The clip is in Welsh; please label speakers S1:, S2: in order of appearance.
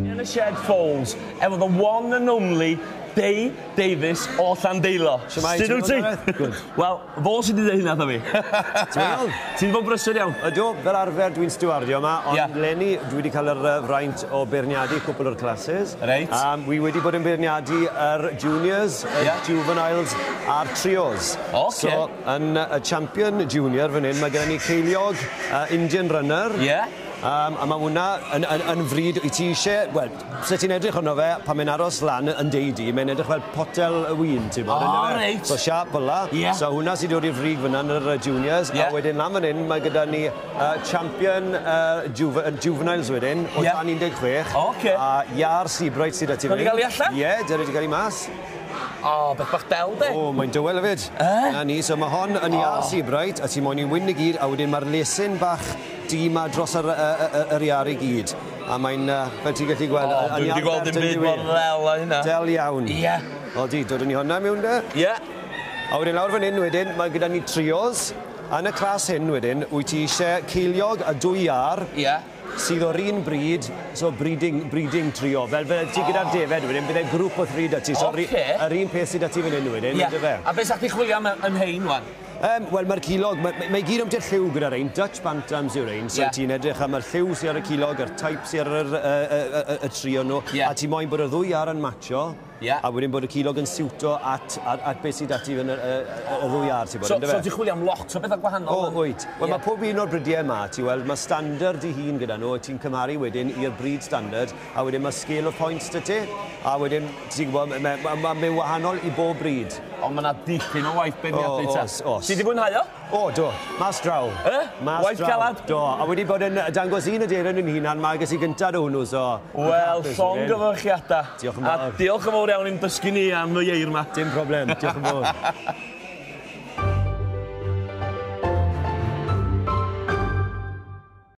S1: Yn y Shed Foals, efo the one and only Dei Davies o Llandeilo.
S2: Shwmae,
S1: Sut wyt ti?
S2: Good.
S1: Wel, fo sydd wedi dweud hynna wrtha fi.
S2: Ti'n iawn?
S1: Ti 'di bod yn brysur iawn?
S2: Ydw, fel arfer dwi'n stiwardio yma, ond
S1: Ie.
S2: leni dwi wedi cael yr fraint o beirniadu cwpl o'r classes.
S1: Reit.
S2: Wi wedi bod yn beirniadu yr juniors, y juveniles a'r trios.
S1: Ocê.
S2: So, yn y champion junior fan hyn, mae gennym ni Ceiliog, Indian Runner.
S1: Ie.
S2: A mae hwnna yn fryd, i ti eisiau, wel, se ti'n edrych arno fe, pan mae'n aros lan yn deidi, mae'n edrych fel potel y win, ti'n bod,
S1: O,
S2: yndyfe?
S1: reit.
S2: So siap fel la.
S1: Ie.
S2: So hwnna sy'n dod i'r frig fyna yn yr juniors.
S1: Ie.
S2: A wedyn lan fan hyn, mae gyda ni champion juveniles wedyn, o dan 16.
S1: Ocê.
S2: A iâr Sebright sydd 'da ti
S1: Ma' 'di
S2: fan hyn.
S1: gael ei allan?
S2: Ie, dyna wedi cael ei mas.
S1: O, beth bach del, de?
S2: O, mae'n dywel hefyd.
S1: Eh?
S2: Na ni, so mae hon yn iâr Sebright, a ti moyn i wyn i gyd, a wedyn mae'r lesyn bach du ma dros yr iâr i gyd. A mae'n, fel ti'n gallu gweld,
S1: O,
S2: yn
S1: dwi wedi
S2: iâr
S1: gweld
S2: bert
S1: dim
S2: yn
S1: byd
S2: dyw
S1: mor
S2: e?
S1: ddel â hynna.
S2: Del iawn.
S1: Ie.
S2: Odi, dod ni hwnna mewn de.
S1: Ie.
S2: A wedyn lawr fan hyn wedyn, mae gyda ni trios. Yn y clas hyn wedyn, wyt ti eisiau ceiliog a dwy iâr.
S1: Ie.
S2: Sydd o'r un bryd, so breeding trio. Fel ti gyda'r defed wedyn, bydd e grŵp o thri 'da ti. So
S1: Ocê.
S2: yr un peth sydd 'da ti fan hyn wedyn,
S1: Ie.
S2: yndyfe?
S1: A beth sa'ch chi chwilio am yn hein, wan?
S2: Wel, mae'r ceiliog, mae gyd am lliw gyda'r ein. Dutch Bantams yw'r ein, so
S1: Ie.
S2: ti'n edrych am yr lliw sydd ar y ceiliog, yr type sydd ar y trio nhw,
S1: Ie.
S2: a ti moyn bod y ddwy iâr yn matcho,
S1: Ie.
S2: a wedyn bod y ceiliog yn siwto at beth sydd 'da ti yn y ddwy iâr, ti'n bod,
S1: So,
S2: yndyfe?
S1: so ti'n chwilio am lot o bethau gwahanol?
S2: O, wyt. Wel,
S1: Ie.
S2: mae pob un o'r bridiau yma, ti weld, mae standard i hun gyda nhw, ti'n cymharu wedyn i'r breed standard, a wedyn mae scale of points 'da ti, a wedyn, ti'n gwybod, mae wahanol i bob breed.
S1: Ond mae yna dipyn o waith beirniadu
S2: O,
S1: ta.
S2: oes, oes.
S1: Ti 'di mwynhau o?
S2: O, do. Mas draw.
S1: Eh?
S2: Mas
S1: Waith
S2: draw.
S1: calad?
S2: Do. A wedi bod yn dangos un aderyn yn hunan, ma ges i gyntaf o hwnnw, so...
S1: Wel,
S2: hapus wedyn.
S1: llongyfarchiadau.
S2: Diolch yn fawr.
S1: A diolch yn fawr iawn i'n dysgu ni am y ieir yma.
S2: Dim problem. Diolch yn fawr.